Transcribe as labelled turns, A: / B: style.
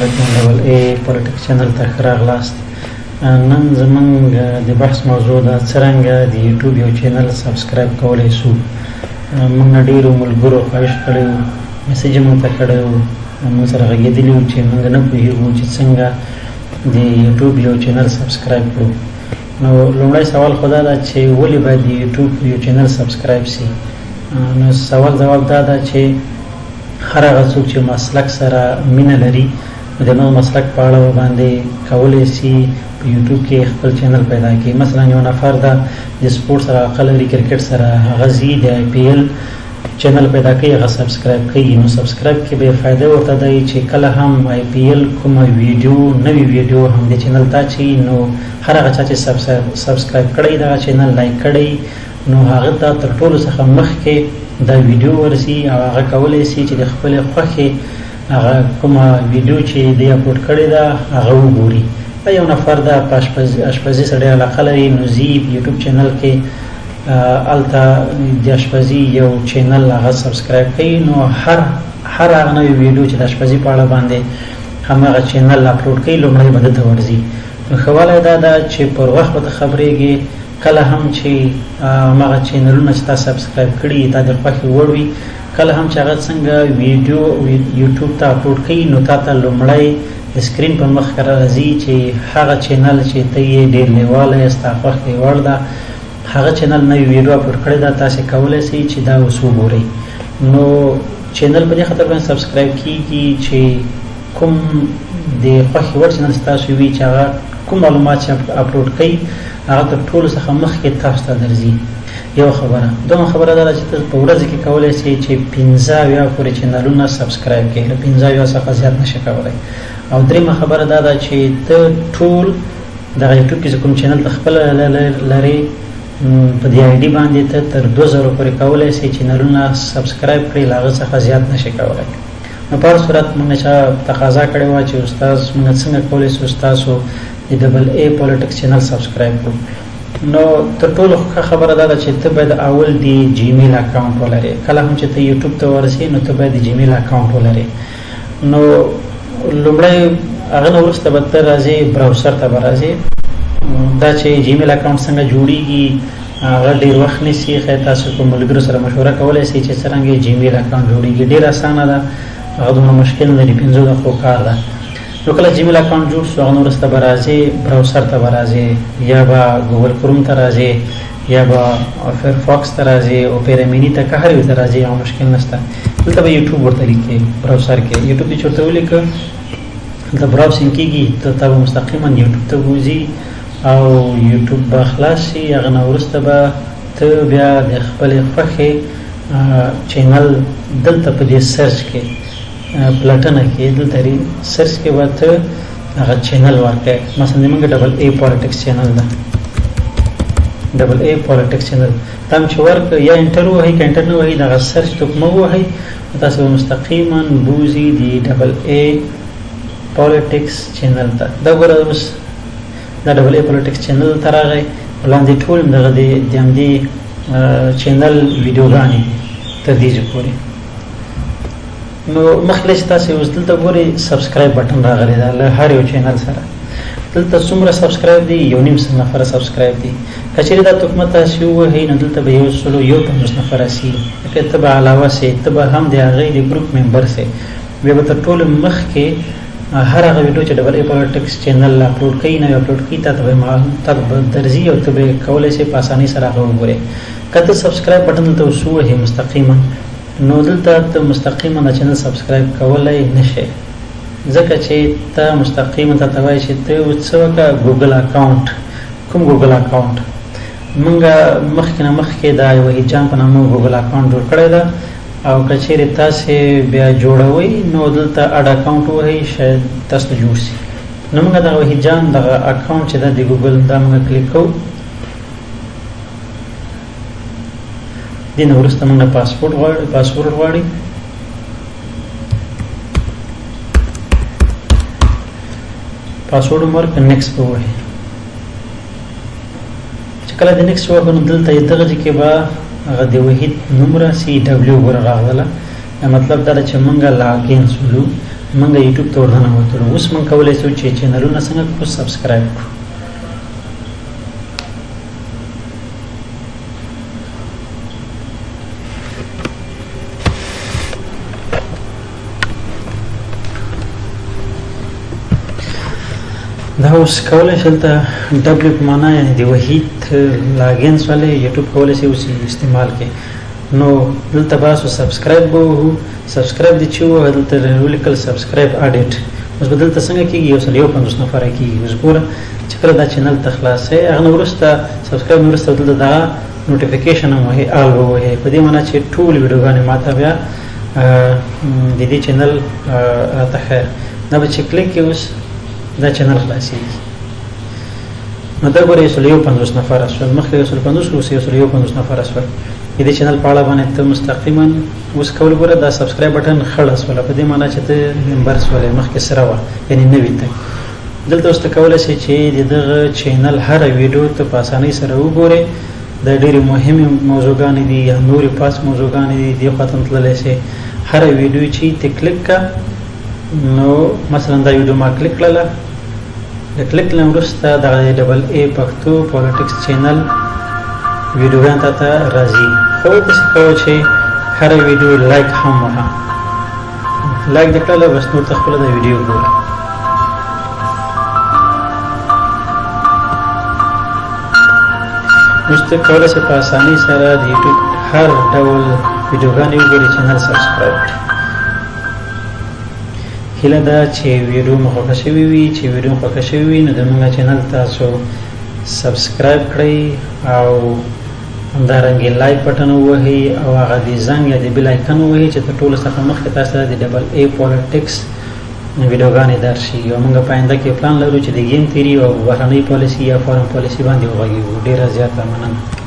A: علیکم. ډبل ای پولیټیکس چینل ته ښه راغلاست. نن زمونږ د بحث موضوع ده څرنګه د یوټیوب یو چینل subscribe کولی سو. موږ ډېرو ملګرو خواهش کړی و، message یې موږ ته کړی و، موږ سره غږېدلي وو چې موږ نه پوهېږو چې څنګه د یوټیوب یو چینل subscribe کړو. نو لومړی سوال خو دا ده چې ولې باید د یوټیوب یو چینل subscribe سي؟ نو سوال ځواب دا ده چې هر هغه څوک چې مسلک سره مینه لري، د نو مسلک په اړه باندې کولی سي په یوټیوب کې خپل چینل پیدا کړي. مثلا یو نفر ده د سپورت سره علاقه لري، کرکټ سره، هغه ځي د آی پي ایل چینل پیدا کوي، هغه subscribe کوي. نو subscribe کې به فایده ورته دی چې کله هم آی پي ایل کومه ویډیو، نوې ویډیو هم د چینل ته اچوي، نو هر هغه چا چې subscribe کړی، دغه چینل like کړی، نو هغه ته تر ټولو څخه مخکې دا ویډیو ورسي او هغه کولی سي چې د خپلې خوښې هغه کومه ویډیو چې دی اپلوډ کړې ده هغه وګوري. یو نفر ده په اشپزي سره ډېره علاقه لري، نو ځي یوټیوب چینل کې هلته د اشپزي یو چینل هغه subscribe کوي، نو هر هغه نوې ویډیو چې د اشپزي په اړه باندې هماغه چینل اپلوډ کوي، لومړی به ده ته ورځي. نو ښه والی دا ده چې پر وخت به ته خبرېږې. کله هم چې هماغه چینلونه چې تا subscribe کړي تا د خوښې وړ وي، کله هم چې هغه څنګه ویډیو یوټیوب ته اپلوډ کوي، نو تا ته لومړی د screen په مخ کې راځي چې هغه چینل چې ته یې ډېر لیواله یې، ستا خوښې وړ ده، هغه چینل نوې ویډیو اپلوډ کړې ده، تاسې کولی سئ چې دا اوس وګورئ. نو چینل په دې خاطر باندې subscribe کیږي چې کوم د خوښې وړ چینل ستاسو وي، چې هغه کوم معلومات چې اپلوډ کوي هغه تر ټولو څخه مخکې تاسو ته درځي. یو خبره. دومره خبره دا ده چې ته په ورځ کې کولی سې چې 75 پورې چینلونه subscribe کړې، له 75 څخه زیات نشې کولی. او درېیمه خبره دا ده چې ته ټول دغه یوټیوب کې کوم چینل ته خپله لرې، په دې ID باندې ته تر 2000 پورې کولی سې چینلونه subscribe کړې، له هغه څخه زیات نشې کولی. نو په هر صورت موږ چا تقاضا کړې وه چې استاد موږ څنګه کولی سو ستاسو د ډبل ای پولیټکس چینل subscribe کړو. نو تر ټولو ښه خبره دا ده چې ته باید اول د جیمیل اکاونټ ولرې. کله هم چې ته یوټیوب ته ورسې، نو ته باید د جیمیل اکاونټ ولرې. نو لومړی هغه نه وروسته به ته راځې browser ته به راځې. دا چې جیمیل اکاونټ څنګه جوړیږي هغه ډېر وخت نیسي. ښه تاسو په ملګرو سره مشوره کولی سئ چې څرنګه جیمیل اکاونټ جوړیږي. ډېر اسانه ده، هغه دومره مشکل نه لري، 5 دقیقو کار ده. نو کله جیمیل اکاونټ جوړ سو، هغه نه وروسته به راځې browser ته به راځې، یا به ګوګل کروم ته راځې، یا به فایرفاکس ته راځې، اوپیرا میني ته، که هر یو ته راځې هغه مشکل نشته. دلته به یوټیوب ورته لیکې، browser کې یوټیوب دې چې ورته ولیکه، دلته browsing کېږي، ته تا به مستقیما یوټیوب ته بوځي او یوټیوب به خلاص شي. هغه نه وروسته به ته بیا د خپلې خوښې چینل دلته په دې search کې، پلټنه کې، دلته search کې به ته هغه چینل ورکړې. مثلا زموږ ډبل ای پولیټکس چینل ده، ډبل ای پولیټکس چینل ته هم چې ورکړ یا enter ووهئ، که enter نه وهئ دغه search دکمه ووهئ، تاسو به مستقیما بوځي د ډبل ای پولیټکس چینل ته. دا ګوره اوس دا ډبل ای پولیټکس چینل ته راغی، لاندې ټول دغه د همدې چینل ویډیوګانې دي تر دې ځای پورې. نو مخکې چې تاسو اوس دلته ګورئ subscribe button راغلی ده له هر یو چینل سره. دلته څومره subscribe دي؟ 150 نفره subscribe دي. که چېرې دا تکمه تاسې ووهئ، نو دلته به 151 نفره سي، که ته به علاوه سې، ته به هم د هغې د ګروپ member سې. بیا به تر ټولو مخکې هر هغه ویډیو چې ډبل ای پولیټکس چینل اپلوډ کوي، نوې اپلوډ کوي، تا ته به درځي او ته به کولی سې په اسانۍ سره هغه وګورې. که ته subscribe button دلته اوس ووهې مستقیما، نو دلته ته مستقیما د چینل subscribe کولی نه شې، ځکه چې ته مستقیما ته وایي چې ته اوس څه وکړه، ګوګل اکاونټ. کوم ګوګل اکاونټ؟ موږ مخکې نه مخکې دا وحید جان په نامه ګوګل اکاونټ جوړ کړی ده، او که چېرې تاسې بیا جوړوئ نو دلته add account ووهئ، شاید تاسو ته جوړ سي. نو موږ دغه وحید جان دغه اکاونټ چې ده د ګوګل، دا موږ کلیک کوو. دې نه وروسته موږ پاسپورټ غواړي. پاسورډ مو ورکړ، next به ووهئ. چې کله د next ووهو، نو دلته یې دغه ځای کې به هغه د وحید نوم راسي، ډبلیو ګوره راغله. مطلب دا ده چې موږ login سولو. موږ یوټیوب ته ورننوتلو. اوس موږ کولی شو چې چینلونه څنګه کړو؟ subscribe کړو. دا اوس کولی شي دلته W په معنا، یعنې د وحید login سولې یوټیوب کولی شي اوس استعمال کړي. نو دلته به راسو، subscribe به ووهو. subscribe دې چې ووهه، دلته ولیکل subscribe added. اوس به دلته څنګه کېږي؟ 151 نفره کېږي. اوس ګوره چې کله دا channel ته خلاصوې، هغه نه وروسته subscribe نه وروسته دلته دغه notification هم وهې، all به ووهې، په دې معنا چې ټول ویډیوګانې ماته بیا د دې channel راته ښیه. دا به چې کلیک کړې، اوس دا channel خلاصېږي. نو دا ګوره، 151 نفره شول. مخکې 150، اوس 151 نفره شول. د دې channel په اړه باندې ته مستقیما اوس کول. ګوره، دا subscribe button خړه سوله، په دې معنا چې ته member سولې. مخکې سره وه، یعنې نوي ته. دلته اوس ته کولی شې چې د دغه channel هره ویډیو ته په اسانۍ سره وګورې. دا ډېرې مهمې موضوعګانې دي یا نورې پاس موضوعګانې دي. دې خوا ته هم تللی شې. هره ویډیو چې ته کلیک که، نو مثلا دا ویډیو ما کلیک کړله، د کلیک نه وروسته دغه Double A Pashto Politics channel ویډیوګان تا ته راځي. خو داسې کوه چې هره ویډیو like هم وهه. like دې کړله، بس نور ته خپله دا ویډیو ګوره. اوس ته کولی شې په اسانۍ سره د یوټیوب هر ډول ویډیوګانې وګورې، channel subscribe کړې. هیله ده چې ویډیو مو خوښه شوې وي. چې ویډیو مو خوښه شوې وي، نو د موږ channel تاسو subscribe کړئ او همدارنګه like button ووهئ او هغه د زنګ یا د bell icon ووهئ چې تر ټولو څخه مخکې تاسو ته د Double A Politics ویډیوګانې درشي. او موږ په آینده کې پلان لرو چې د game theory او بهرنۍ پالیسي یا foreign policy باندې وغږیږو. ډېره زیاته مننه.